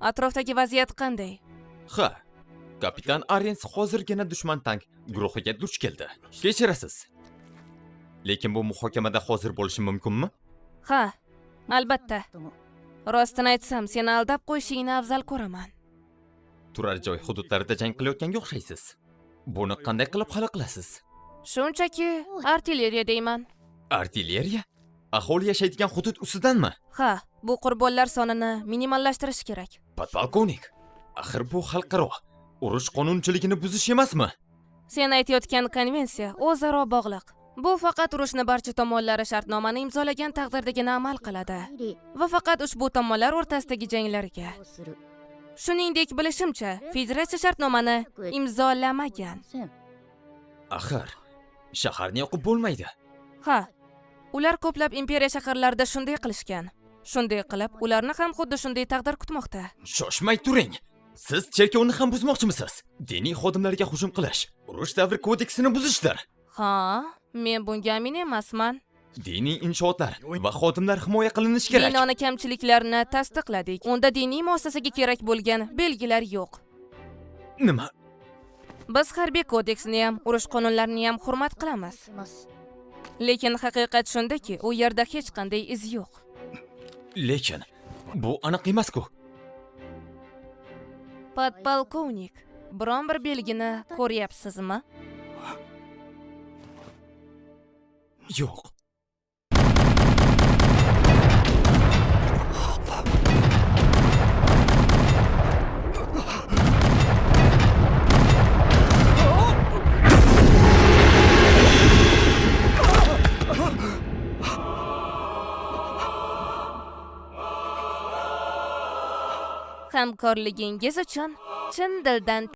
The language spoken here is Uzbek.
Atrofdagi vaziyat qanday? Ha, kapitan Arens hozirgina dushman tank guruhiga duch keldi. Kechirasiz. Lekin bu muhokamada hozir bo'lishi mumkinmi? Ha, albatta. Rostini aytsam, seni aldab qo'yishingni afzal ko'raman. Turar joy hududlarida jang qilayotganga o'xshaysiz. Buni qanday qilib hal qilasiz? Shunchaki artilleriya deyman. Artilleriya? Aholi yashaydigan hudud ustidanmi? Ha, bu qurbonlar sonini minimallashtirish kerak. Podpolkovnik, axir bu xalqaro urush qonunchiligini buzish emasmi? Sen aytayotgan konvensiya o'zaro bog'liq. Bu faqat urushni barcha tomonlari shartnomani imzolagan taqdirdagina amal qiladi va faqat ushbu tomonlar o'rtasidagi janglarga. Shuningdek, bilishimcha, federatsiya shartnomani imzolamagan. Axir shaharni yoqib bo'lmaydi. Ha, ular ko'plab imperiya shaharlarida shunday qilishgan. Shunday qilib, ularni ham xuddi shunday taqdir kutmoqda. Shoshmay turing. Siz cherkovni ham buzmoqchimisiz? Diniy xodimlarga hujum qilish urush davri kodeksini buzishdir. Ha, men bunga amin emasman. Diniy inshootlar va xodimlar himoya qilinishi kerak. Binoni kamchiliklarini tasdiqladik. Unda diniy muassasaga kerak bo'lgan belgilar yo'q. Nima? Biz harbiy kodeksni ham, urush qonunlarini ham hurmat qilamiz. Lekin haqiqat shundaki, u yerda hech qanday iz yo'q. Lekin bu aniq emas-ku. Podpolkovnik, biron bir belgini ko'ryapsizmi? Yo'q. Hamkorligingiz uchun chin dildan